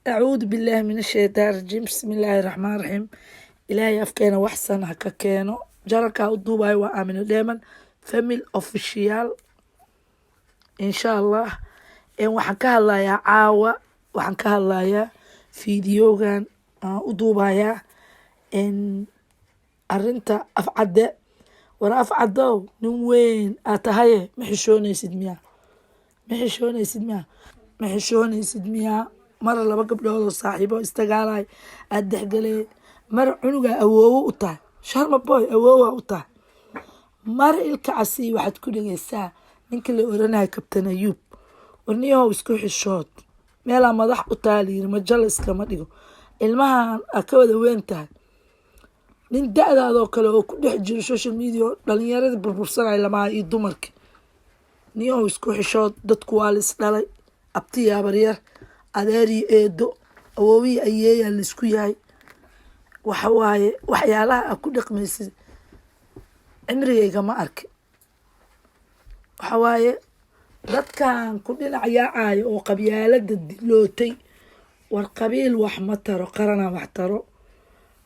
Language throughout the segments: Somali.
Acuudu billaahi min ashaytaan rajiim. Bismi illaahi raxmaan raxiim. Ilaahay afkeena waxsan ha ka keeno. Channelkaa u duubayo waa Aamino Dheeman Family Official. Insha Allah waxaan ka hadlayaa caawa, waxaan ka hadlayaa fiidiyogan aan u duubayaa arinta Afcadde. War Afcadow, nin weyn aa tahaye, ma xishoonaysid miyaa? Ma xishoonaysid miyaa? Ma xishoonaysid miyaa? Mar laba gabdhood oo saaxiibo istagaalay aad dexgalee, mar cunugaa awoowo u tahay, Sharma Boy awoowa u tahay, mar Ilka Casiy waxaad ku dhegeysaa ninka la oranayo Kabtan Ayuub. Warniyahow, isku xishood. Meelaa madax u tahay layiri majalo iskama dhigo. Ilmahan aa ka wada weyn tahay, nin da-daadoo kale oo ku dhex jiro social media oo dhalinyaradii burbursanay lamaa iyo dumarka. Niyahow, isku xishood. Dadku waa la isdhalay, abtiyo habaryar, adeer iyo eedo, awoowiyi ayeeyaa laisku yahay. Waxa waaye waxyaalaha aa ku dhaqmaysid cimrigayga ma arki. Waxa waaye dadkan ku dhinac yaacayo oo qabyaalada dilootay. War qabiil wax ma taro, qarana wax taro.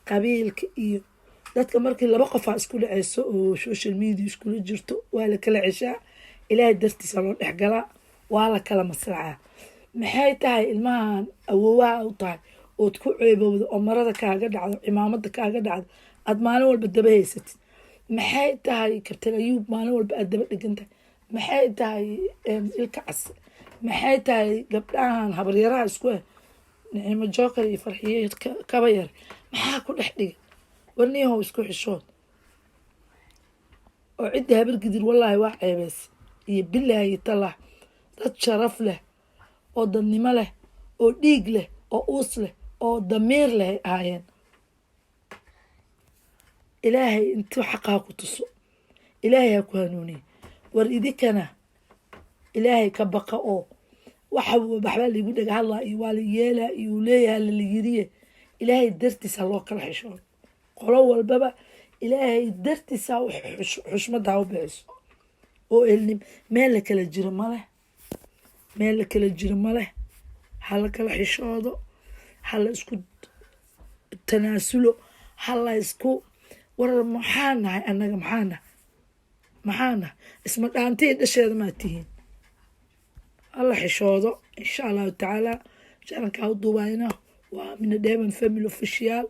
Qabiilka iyo dadka markii laba qofaa isku dhaceyso oo social media iskula jirto, waa la kala ceshaa, Ilaahay dartiisa loo dhexgalaa, waa la kala maslacaa. Maxay tahay ilmahan awoowaha u tahay ood ku ceebowda oo marada kaaga dhacdo, cimaamada kaaga dhacdo, aada maalin walba daba haysatid? Maxay tahay Kabtan Ayuub maalin walba aada daba dhegan tahay? Maxay tahay Ilka Case? Maxay tahay gabdhahan habaryaraha isku eh, Nicimo Joker iyo Farxiye Kaba Yar? Maxaa ku dhex dhigay? Warniyahow, isku xishood. Oo cidda Habargidir wallaahi waa ceebeys iyo bilaahi talah. Dad sharaf leh oo dadnimo leh oo dhiig leh oo uus leh oo damiir leh ay ahaayeen. Ilaahay intuu xaqa ha ku tuso, Ilaahay ha ku hanuuniye. War idinkana Ilaahay ka baqa oo waxa waxbaa laigu dhega hadlaa iyo waa la yeelaa iyo uu leeyahay lala yiriye. Ilaahay dartiisa loo kala xishoodo. Qolo walbaba Ilaahay dartiisa xushmadda ha u bixiso oo elnim. Meel la kala jiro maleh, meel la kala jiro maleh. Ha la kala xishoodo, ha la isku tanaasulo, ha la isku. War maxaa nahay annaga? Maxaa nahay? Maxaa nahay? Isma dhaantay dhasheeda maa tihiin? Hala xishoodo, insha Allahu tacaala. Channelkaa u duubayna waa Amina Dheeman Family Official.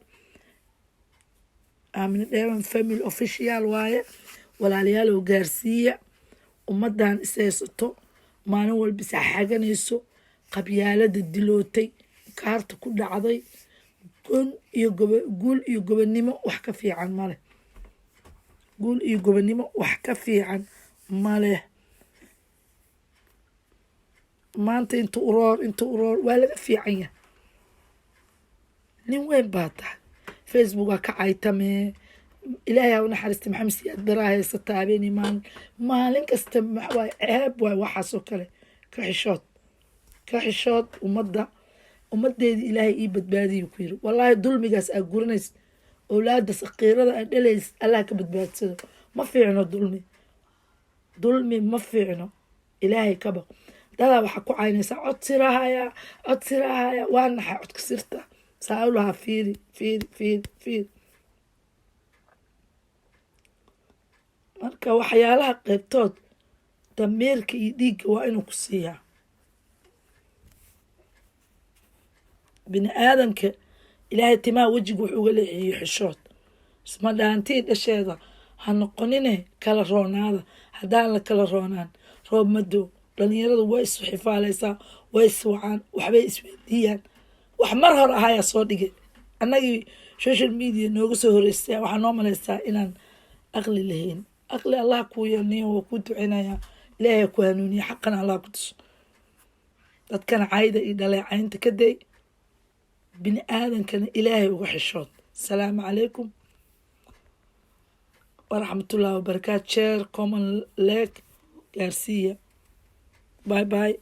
Amina Dheeman Family Official waaye. Walaalayaal oo gaarsiiya ummaddan ishaysato, maalin walba isxaganayso, qabyaalada dilootay, kaarta ku dhacday. Gun iyo gobo, guul iyo gobonimo wax ka fiican maleh. Guul iyo gobonimo wax ka fiican maleh. Maanta inta uroor, inta uroor, waa laga fiican yahay. Nin weyn baa tahay, Facebook aa ka caytamee. Ilaahay ha u naxariista, Maxamed Siyaad Baraa haysata habeenii maalin, maalin kasta. Waay ceeb waay waxaasoo kale. Ka xishood, ka xishood ummadda. Ummadeedii Ilaahay ii badbaadiyu ku yiri. Wallaahi dulmigaas aa guranaysa, owlaada saqiirada aa dhalays, Allah ka badbaadsado. Ma fiicno dulmi, dulmi ma fiicno. Ilaahay ka baq. Dadaa waxaa ku caynaysaa cod sirahaya, cod sirahaya. Waa naxay codka sirta saa u lahaa. Fiiri, fiiri, fiiri, fiiri. Marka waxyaalaha qeybtood damiirka iyo dhiigga waa inuu ku siiyaa. Bini aadamka Ilaahay timaha wejiga wuxuu uga leexiyo xishood. Isma dhaantii dhasheeda ha noqonine, kala roonaada. Haddaan la kala roonaan, roob madow. Dhalinyaradu way isu xifaaleysaa, way iswacaan, waxbay isweydiiyaan. Wax mar hore ahayaa soo dhigay. Annagii social media nooga soo horeystay waxaa noo maleysaa inaan aqli lahayn. Aqli Allah kuu yeelniyo, waa kuu duceynayaa. Ilaahay ku hanuuniya, xaqana Allah ku tuso. Dadkana cayda iyo dhaleecaynta ka day, bini aadankana Ilaahay uga xishood. Asalaamu calaykum waraxmatullahi wabarakaatu. Share, comment, like, gaarsiiya. Bye bye.